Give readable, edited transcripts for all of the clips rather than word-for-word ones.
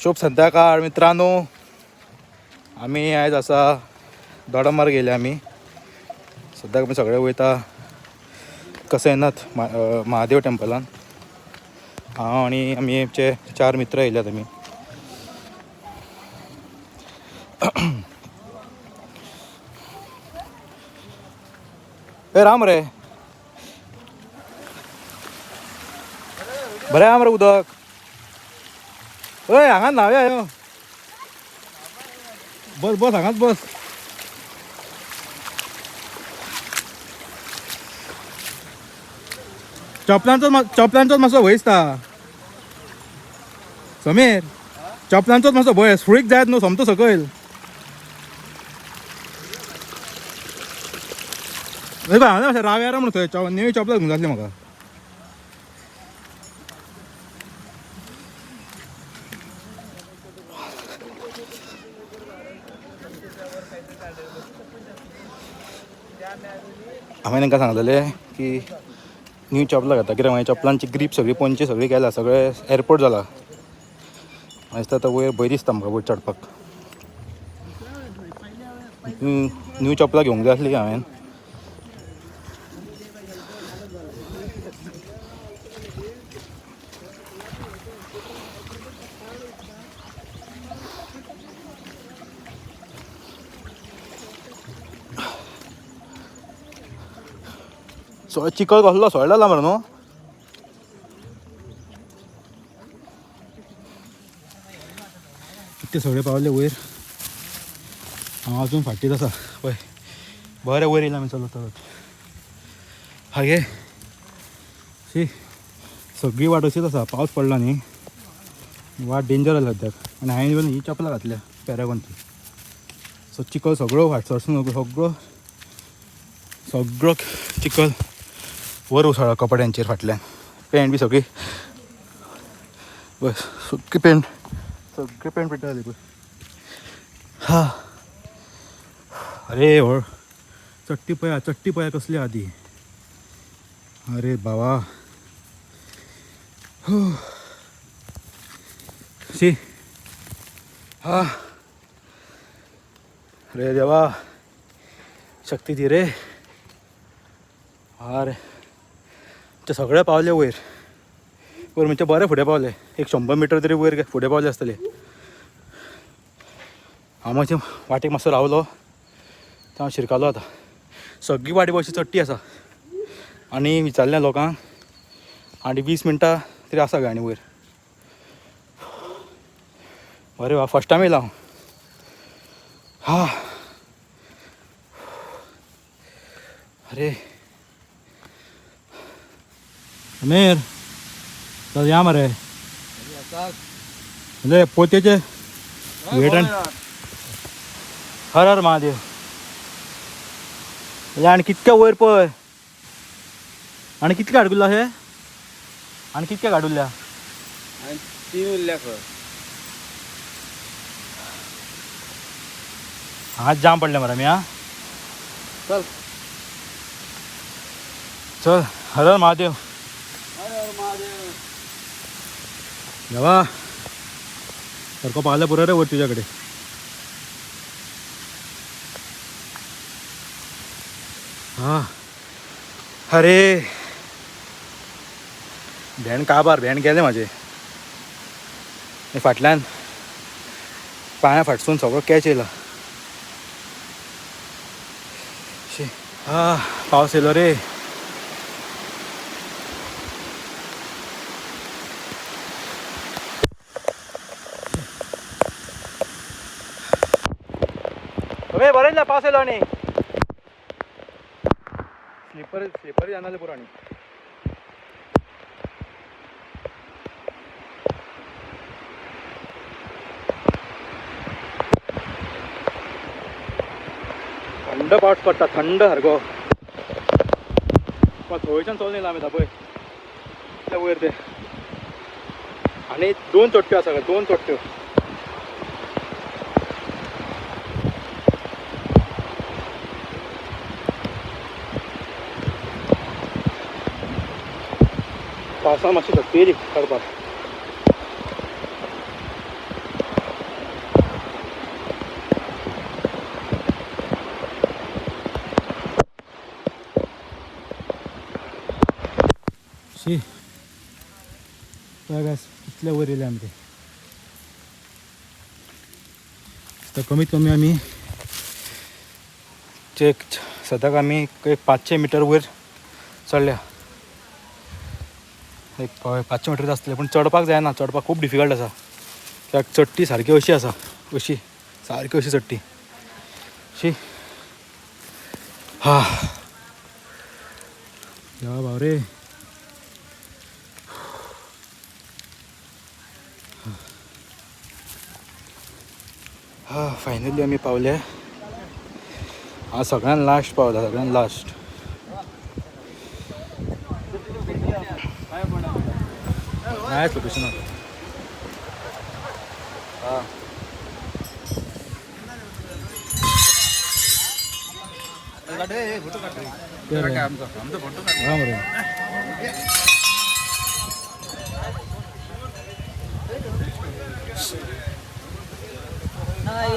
शुभ संध्याकाळ मित्रांनो. आमी आयज आसा दोडामार्ग गेले आमी. सद्याक आमी सगळे वयता कसैनाथ महादेव टेम्पलान. हांव आनी आमी आमचे 4 मित्र येयल्यात आमी. ए राम रे, बरें आहा मरे उदक. हय हांगाच न्हांवया यो, बस बस हांगाच बस. चपलांचोच मातसो भंय दिसता समीर, चपलांचोच मातसो भंय. सुळीक जायत न्हू सोमतो सकयल. हांगा मातशें राव्यार म्हणून थंय नेवी चपलां घेवंक जातली म्हाका. हांवें तांकां सांगलेलें की न्यू चपलां घेता, कित्याक मागीर चपलांची ग्रीप सगळी पोंची सगळी गेला, सगळें एअरपोर्ट जाला. मागीर दिसता आतां वयर भंय दिसता म्हाका वयर चडपाक. न्यू चपलां घेवंक जाय आसली हांवें. सो चिखल कसलो सोडला जाला मरे न्हू. ते सगळे पावले वयर, हांव अजून फाटीत आसा. पळय बरें वयर येयला आमी चलत चलत. हागे शी सगळी वाट अशीच आसा, पावस पडला न्ही, वाट डेंजर आसा सद्याक. आनी हांवें येवन ही चपलां घातल्या पॅरागॉनची. सो चिखल सगळो फाटसरसून सगळो सगळो चिखल वर उसळ्ळा कपड्यांचेर, फाटल्यान पॅन्ट बी सगळी, बस सगळी पॅन्ट, सगळी पॅन्ट पिड्ड्यार जाली पळय. हा अरे हो चट्टी पळया, चट्टी पळया कसली आहा ती. अरे बाबा शी. हा अरे देवा शक्ती दी रे. अरे ते सगळे पावले वयर, वयर म्हणजे बरें फुडें पावले, एक 100 मिटर तरी वयर फुडें पावले आसतले. हांव मातशें वाटेक मातसो रावलो, हांव शिरकालो. आतां सगळी वाटी अशी चडटी आसा आनी विचारलें लोकांक आनी 20 मिनटां तरी आसा गाणी वयर. बरें वा, फर्स्ट टायम येयला हांव. हा अरे समीर चल या मरे. म्हणजे पोत्याचे वेट. हर हर महादेव. आनी कितक्या वयर पळय, आनी कितके हाडकुल्ला हे, आनी कितके काडुल्ल्या? 3 उरल्या खंय. हांगाच जाम पडले मरे आमी. हा चल चल, हर हर महादेव. हर हर महादेव. देवा सारको पावल्या पुरो रे वयर तुज्या कडेन. हा अरे भेंड काबार, भेंड गेले म्हाजे. फाटल्यान पांया फाटसून सगळो कॅच येयला. शी हा पावस येयलो रे. बरें जालें पावस येयलो आनी स्लिपर स्लिपर जाणाले पुरो. आनी थंड पावस पडटा, थंड सारको. थंयच्यान चलून येयला आमी आतां पळय इतल्या वयर ते. आनी 2 चोट्ट्यो आसा, 2 चोट्ट्यो. पावसान मातशी शक्ती येयली चडपाक. पळय कितले वयर येयले आमी ते. तर कमीत कमी आमी एक सद्याक आमी एक 500 मिटर वयर चडल्या. एक 500 मिटर आसतलें, पूण चडपाक जायना, चडपाक खूब डिफिकल्ट आसा. कित्याक चडटी सारकी अशी आसा, अशी सारकी अशी चडटी शी. हा देवा भाव रे. हा फायनली आमी पावले. हांव सगळ्यान लास्ट पावला, सगळ्यान लास्ट. Nice location. हा मरे.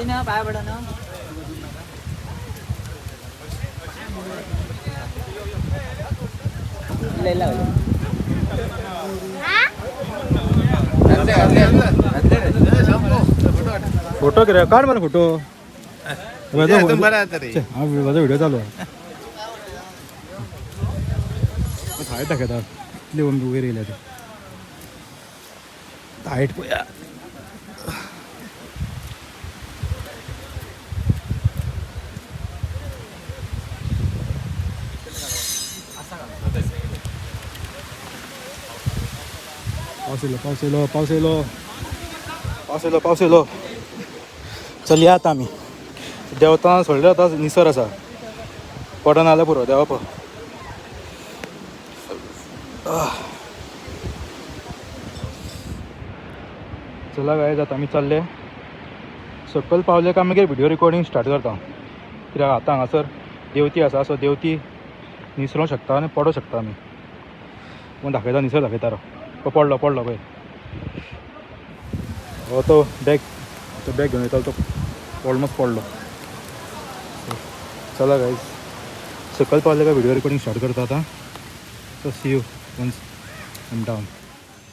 ना पाय पडा ना. फोटो कितें काड मरे फोटो. म्हजो व्हिडिओ चालू आहे. हायट दाखयता कितले वयर येयल्या ते हायट पळया. पावस येयलो, पावस येयलो, पावस येयलो, पावस येयलो, पावस येयलो. चल या आतां आमी देंवता. सोडले आतां निसर आसा, पडना जाल्यार पुरो देंवप. चला गायज, आतां आमी चल्ले. सकयल पावले काय मागीर व्हिडिओ रिकॉर्डिंग स्टार्ट करता, कित्याक आतां हांगासर देंवती आसा. सो देंवती निसरोंक शकता आनी पडोंक शकता आमी. पूण दाखयता, निसर दाखयता राव. पडलो पडलो पळय. हो तो बॅग, तो बॅग घेवन येतालो तो ऑलमोस्ट पडलो. चला गायज, सकयल पावले काय व्हिडिओ रिकॉर्डिंग स्टार्ट करता आतां. So see you once I'm down.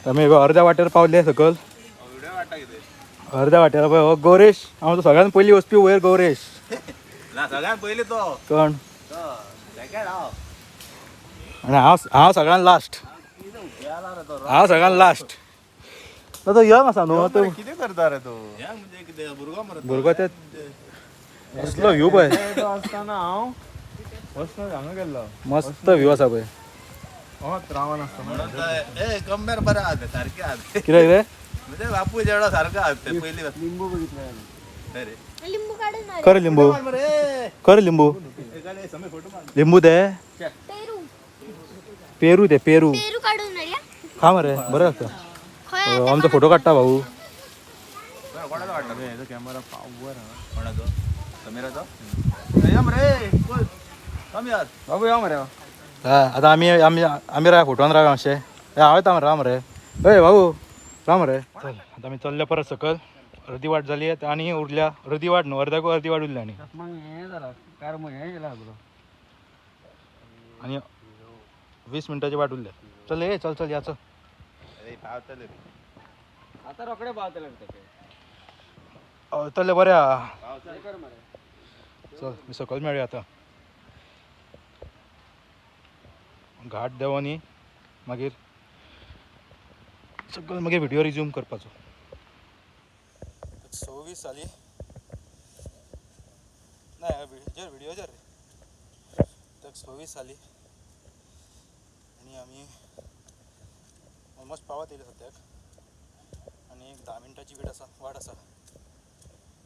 आमी अर्द्या वाटेर पावले सकयल, अर्द्या वाटेर. पळय हो गौरेश, हांव सगळ्यान पयलीं वचपी वयर गौरेश. सगळ्यान पयलीं तो कोण? आनी हांव हांव सगळ्यान लास्ट, हांव सगळ्यान लास्ट. तो यंग आसा न्हू तो. कितें करता रे तूं? म्हणजे कितें भुरगो मरे. भुरगो ते असलो व्यू पळय आसतना हांव वचना हांगा गेल्लो. मस्त व्यू आसा पळय. रावन आसतना ए कम्पेर बरें आहा तें, सारकें आहा तें. कितें कितें म्हणजे बापूय जेवढा सारको आहा तें पयलीं. लिंबू बघितलं. लिंबू काढून आले. कर लिंबू, कर लिंबू, लिंबू दे. पेरू पेरू दे, पेरू. पेरू काढून आले. खा मरे, बरें लागता. खंय? आमचो फोटो काडटा भाऊ. कॅमेरा पावर कोणाचो? समीराचो. मरे बाबू या मरे. हा आतां आमी आमी आमी राव फोटोन राव मातशें. हांव येता मरे, राव मरे. हय भाऊ राव मरे. चल आतां आमी चल्ले परत सकयल. अर्दी वाट जाली आनी उरल्या अर्दी वाट न्हू, अर्द्याकू अर्दी वाट उरल्या. आनी आनी 20 मिनटाची वाट उरल्या. चल ये, चल चल या चल. आता रोकडे पावतले. चल्ले बरें आहा. चल मी सकयल मेळया आतां. घाट देंवो न्ही मागीर सकयल मागीर व्हिडिओ रिज्यूम करपाचो. 26 जाली ना व्हिडिओ जर तर 26 जाली आनी आमी ऑलमोस्ट पावत येयले सद्याक. आनी एक 10 मिनटाची वेट आसा, वाट आसा.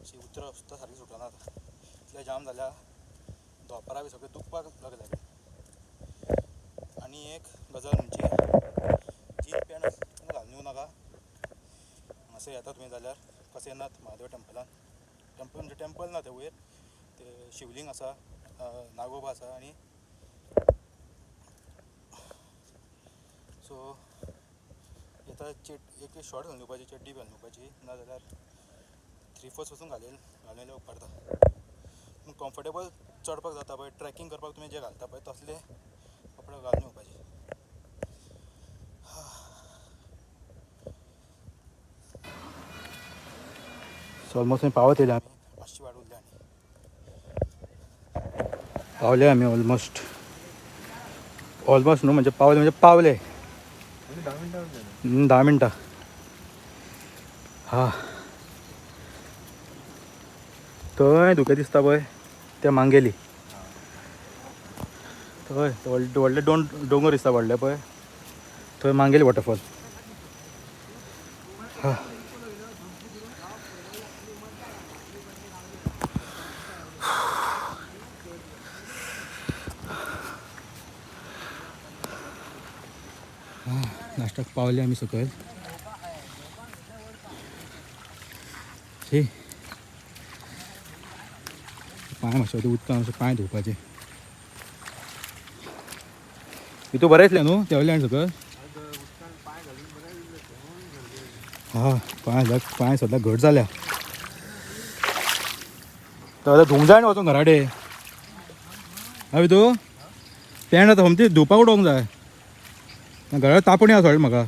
अशी उतरां सुद्दां सारकी सुटना आतां, इतले जाम जाल्या. धोंपरां बी सगळें दुखपाक लागल्या. आनी एक गजाल म्हणजे जीन पॅन्ट घालून येवं नाका. हांगासर येता तुमी जाल्यार कशें येनात महादेव टेम्पलान. टेम्पल म्हणजे टेम्पल ना तें, वयर तें शिवलिंग आसा, नागोबा आसा. आनी सो येता एक शॉर्ट घालून येवपाची, चड्डी घालून येवपाची, नाजाल्यार 3/4 वचून घालून येयल्यार उपकारता. पूण कम्फर्टेबल चडपाक जाता पळय, ट्रॅकिंग करपाक तुमी जे घालता पळय तसले कपडे घालून येवपाचे. सो ऑलमोस्ट आमी पावत येयले आमी, मातशी वाट उरली आनी पावले आमी ऑलमोस्ट. ऑलमोस्ट न्हू म्हणजे पावले म्हणजे पावले. 10 मिनटां. हा थंय धुकें दिसता पळय ते मांगेली. थंय व्हडले व्हडले दोंगर दिसता व्हडले पळय, थंय मांगेली वॉटरफॉल. हा नाश्त्याक पावले आमी सकयल. शी पांय मातशे उदकान मातशे पांय धुवपाचे. हितू बरें येतलें न्हू देंवलें आनी सकयल. हा पांय पांय सद्दां घट जाल्या. तर धुवंक जाय न्हू वचून घराडे. हा तूं पॅन्ट आतां सोमती धुवपाक उडोवंक जाय. घरा तापणी आसा म्हाका.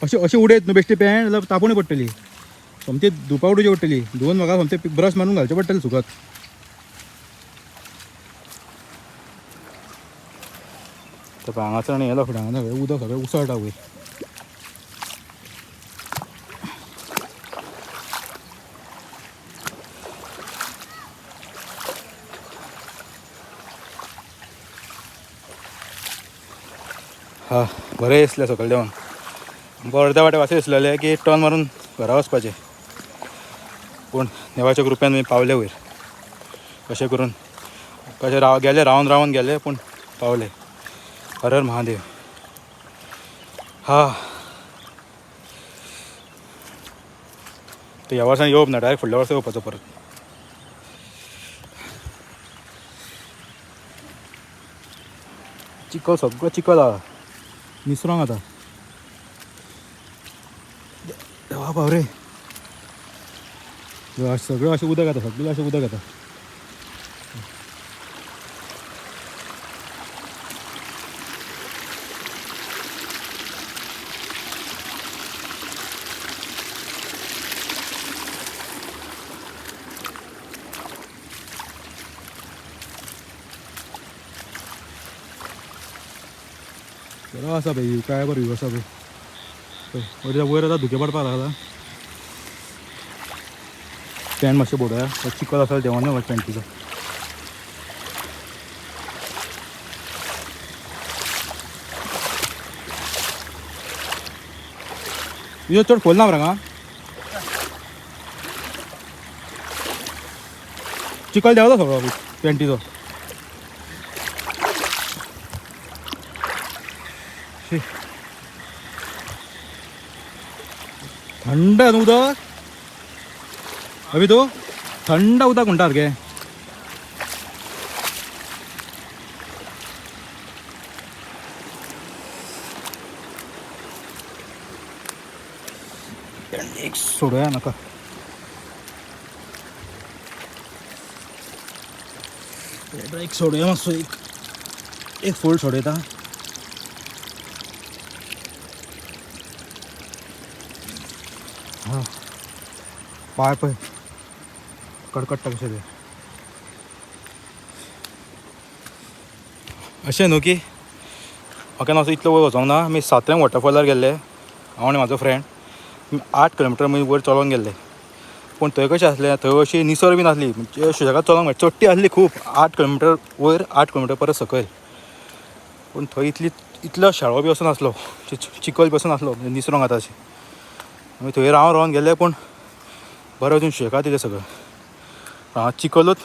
अशें अशें उडयत न्हू बेश्टी पॅन्ट जाल्यार तापणी पडटली. सोमती धुवपाक उडोवची पडटली. धुवन म्हाका सोमतें ब्रश मारून घालचें पडटलें सुकत. तर हांगासर आनी येयलो फुडें हांगा सगळें उदक सगळें उसळटा वयर. हा बरें दिसलें सकयल देंवन. आमकां अर्द्या वाटे अशें दिसलेलें की टर्न मारून घरा वचपाचें, पूण देवाच्या कृपेन आमी पावले वयर. कशें करून कशें राव गेले, रावन रावन गेले पूण पावले. हर हर महादेव. हा तर ह्या वर्सान येवप ना, डायरेक्ट फुडल्या वर्सा येवपाचो परत. चिखल सगळो चिखल आहा, निसरोंक आतां. देवा बावरे, सगळें अशें उदक येता, सगळें अशें उदक येता. बरो आसा पळय, काय बरो व्यू आसा पळय. पळय वयर आतां धुकें पडपाक लागला. पॅन्ट मातशें बोडोया, चिखल आसा देंवना पॅन्टीचो. तुजो चड खोल ना मरे हांगा. चिखल देंवता सगळो पॅन्टीचो. थंड न्हू उदक अभी तूं थंड उदक म्हणटा सारकें. एक सोडोया नाका. एक सोडोया मातसो, एक एक फोल्ड सोडयता. हा पांय पळय कडकडटा कशें ते. अशें न्हू की म्हाका केन्ना असो इतलो वयर वचोंक ना. आमी सात्र्यां वॉटरफॉलार गेल्ले, हांव आनी म्हाजो फ्रेंड. 8 किलोमिटर आमी वयर चलोन गेल्ले. पूण थंय कशें आसलें, थंय अशी निसर बी नासली, म्हणजे सुशेगाद चलोंक मेळटा. चडटी आसली खूब, 8 किलोमिटर वयर, 8 किलोमिटर परत सकयल. पूण थंय इतली इतलो शेळो बी असो नासलो, चिखल बी असो नासलो, म्हणजे निसरोंक जाता अशें. आमी थंय रावन रावन गेले, पूण बरें वचून सुशेगाद येयलें सगळें. हांगा चिखलूच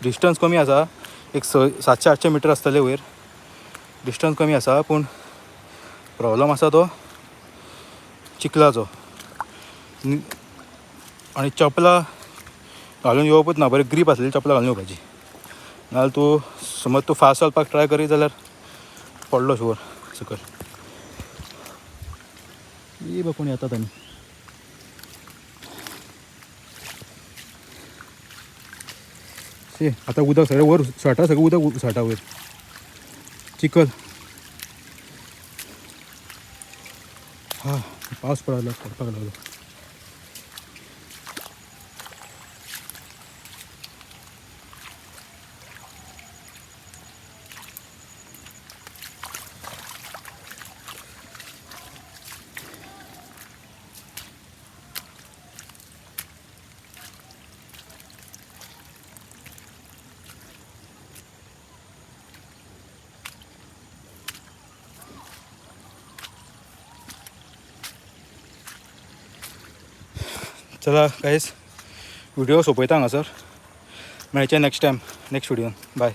डिस्टन्स कमी आसा, एक 700-800 मिटर आसतलें वयर, डिस्टन्स कमी आसा. पूण प्रॉब्लम आसा तो चिखलाचो. आनी चपलां घालून येवपूच ना, बरें ग्रीप आसलेली चपलां घालून येवपाची. नाजाल्यार तूं समज तूं फास्ट चलपाक ट्राय करीत जाल्यार पडलो शुवर सकयल. ही बघ कोण येतात आनी. शी आतां उदक सगळें वयर उसळटा, सगळें उदक उसळटा वयर चिखल. हा पावस पडपाक लागलो, पडपाक लागलो. चला गायस, व्हिडिओ सोंपयता हांगासर. मेळचें नेक्स्ट टायम नेक्स्ट व्हिडियोन. बाय.